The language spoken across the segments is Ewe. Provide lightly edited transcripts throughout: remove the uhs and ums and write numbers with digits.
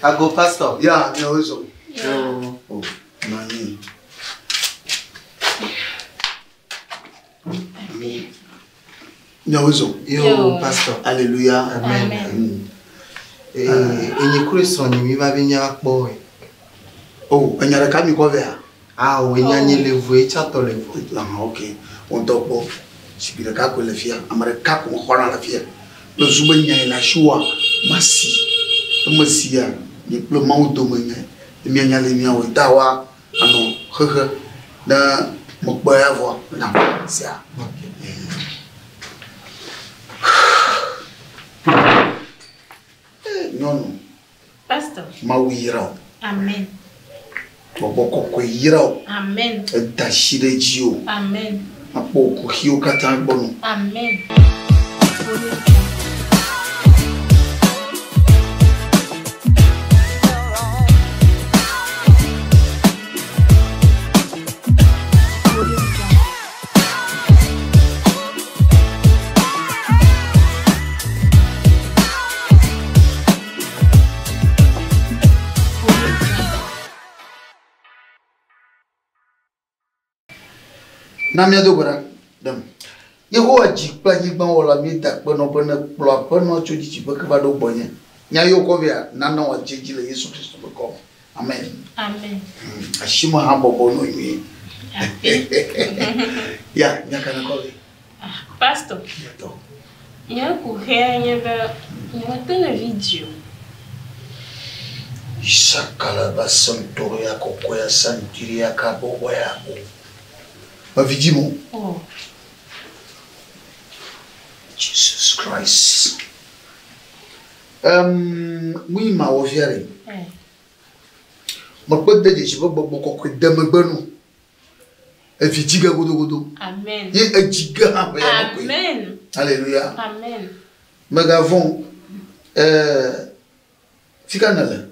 Ago pastor. Ya, miawoe zɔ. Yo. O, nɔ anyi. Miawoe zɔ. Yo, pastor. Alléluia. Amen. Amen. Eh, enyi kure sɔnyi mi va be mía kpɔ wɛ. O, enya ɖeka mi kɔ vɛa? Ah, o enya nye le voe tsatɔ le vo. Ah, ok. Wo ŋutɔ kpɔ. Zikpui ɖeka koe le fia. Ame ɖeka ko mexɔna le fia. Kple zu be nyae le asiwòa, masi. Ne mesia, nye kple Mawu dome nyae. Ne míanya le míawɔe. Ta woa anɔ xexe. Ne mekpɔe ya vɔa, na sia. Eh, nyɔnu. Pastor. Mawu yra wò. Amen. Gbɔgbɔ kɔkɔe yra wò. Amen. Eda asi ɖe dziwò. Amen. Akpɔ wò kuxiwo katã gbɔ nɔ. Amen. Na míado gbe ɖa. Ɖem. Yehowa dzi kple anyigba wɔla míeda akpe nɔ be nèkplɔ aƒenɔ tso didiƒe ke va ɖo gbɔnye. Nya yiwo kɔ vɛa, nana wòadze edzi le Yesu Kristo ƒe ŋkɔ me. Amen. Amen. Asime hã bɔbɔ nɔ nyuie. Ya, nya ka nèkɔ vɛ? Ah, pastor. Tɔ. Nye kuxia nye be nyemete le vi dzi o. Isakalaba santoria kɔkɔea santiria kabɔbɔea o. Me vi dzi mo. Oh. Jesus Christ. Nu yi mawɔ fia ɖe. Eh. Mekpe de dzesi be gbɔgbɔ kɔkɔe de megbe no. Evi dzi ge godogodo. Amen. Ye edzi ge hã ƒe ya me koe. Amen. Alléluia. Amen. Megavɔ̃. Fika nèle?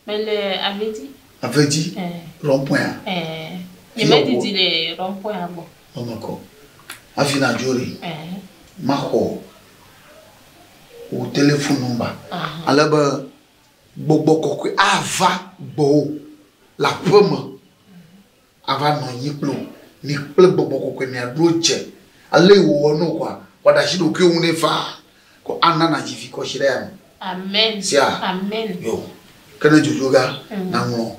Mele Avedi. Avedi? Eh. Rond-point. Eh. Nyemedidi le rond-point gbɔ. Ɔmekɔ. Hafi nàdzo ɖe. Eh. Maxɔ wò téléphone number. Aha. Ale be gbɔgbɔ kɔkɔe ava gbɔwò le aƒeme. Ava nɔ anyi kple wò. Mi kple gbɔgbɔ kɔkɔe miaɖo dze. Ale yi wòwɔ no koa, wòaɖe asi ɖokuiwò ŋu nɛ faa. Ko ana nàdzi vi kɔsi ɖe ya me. Amen. Sia. Amen. Yo. Ke ne dzodzo ga, naŋlɔ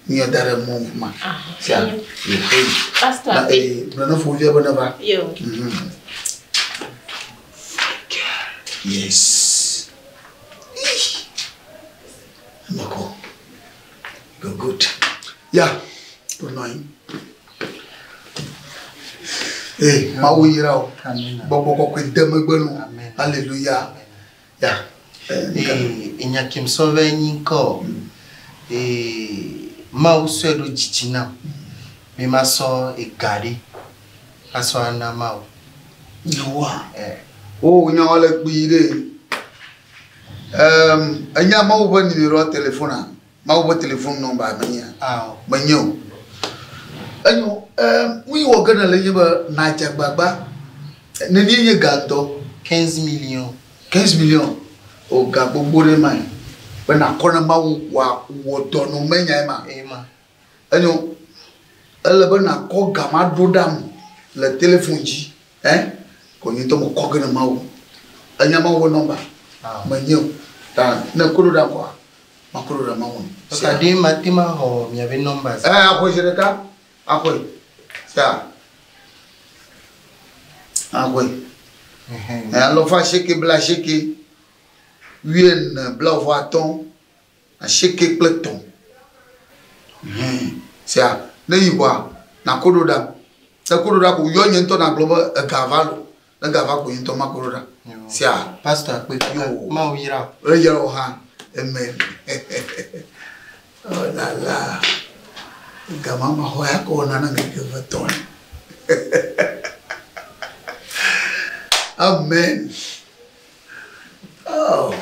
nuya da ɖe mɔ ma. Aha. Sia. Yo. Hey. Pastor. Na eh, gblɔ ne fofia be neva. Yo. Yes. Nako. Go good. Ya. Good night. Hey, Mawu yra wò. Amen. Gbɔgbɔ kɔkɔe de megbe no. Amen. Alléluia. Ya. Eh, enya ke mesɔ va nyi ŋkɔ. Eh, Mawu sɔe ɖo dzidzi nam. Be masɔ ega ɖe asɔ ana Mawu. Nyawoa. Eh. O nyawo le kpui ɖe. Enya Mawu ƒe numéro téléphone a? Mawu ƒe téléphone number menyia? Ao. Menye o. Enyo, nu yi wɔ ge nèle nye be nàdze agbagba. Nenie nye ga ŋutɔ? 15 millions. 15 millions. O ga gbogbo ɖe ma. Be nàkɔ ne Mawu wòawɔ dɔ nɔ menya ma. Ema. Enyo, ele be nàkɔ ga ma ɖo ɖam le téléphone dzi. Eh? Ko nye ŋutɔ mekɔ ge ne Mawu. Enya Mawu ƒe nɔmba. Ao. Menye o. Ta ne ko ɖo ɖam koa, makɔ ɖo ɖe Mawu nu. Eka ɖe mate ma xɔ miaƒe nɔmba Eh, axɔe zi ɖeka. Axɔe. Sia. Axɔe. Ɛhɛn. Alɔfa asieke bla asieke. Wuiene bla vɔ atɔ̃. Asieke kple tɔ̃. Sia. Ne yi koa, nàko ɖo ɖam. Ne ko ɖo ɖa ko yɔ nye ŋutɔ nàgblɔ be ega va lo. Ne ga va ko nye ŋutɔ mako ɖo ɖa. Sia. Pastor akpe. Yo. Mawu yra wò. Eyra wò hã. Amen. Oh la la. Ga ma maxɔ ya kɔ nana ŋkeke eve tɔ̃. Amen. Oh.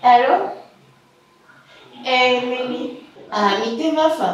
Allô? Eh, Mélie. Ah, mi te va fa.